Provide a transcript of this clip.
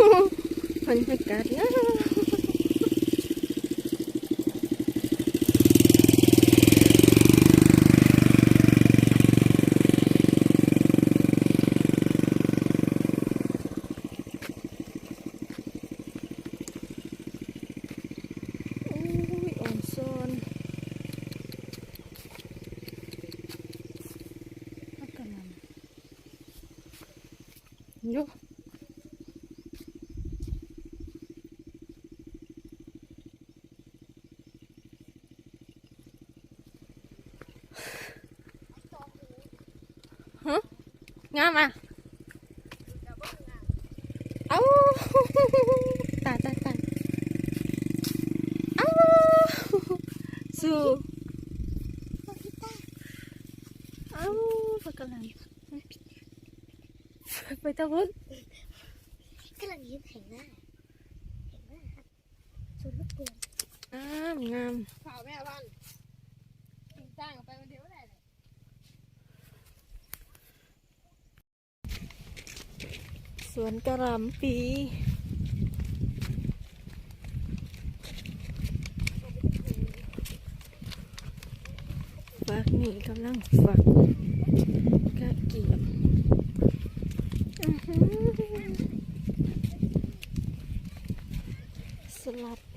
ບັນຍາກາດງາມ. ໂອ້ຍ ອ່ອນຊອນ ພັກກະຫຼໍ່າຢູ່. ຮະ ງາມອະ. ເອົ້າ ຕາຍ ຕາຍ ຕາຍ. ເອົ້າ ສູ້. ເອົ້າ ພວກກຳລັງ ໄປຕາພຸ້ນ ກຳລັງເຮັດໄຖນາ ໄຖນາ ສວນລູກກວນ ງາມ ງາມ. ເຜົາແມ່ວັນ ກິນຕ່າງໄປຄົນດຽວບໍ່ໄດ້ເລີຍ. ສວນກະຫຼ່ຳປີ ຝັກນີ້ກຳລັງຝັກກະກຽມ ອື ສະຫຼັດ.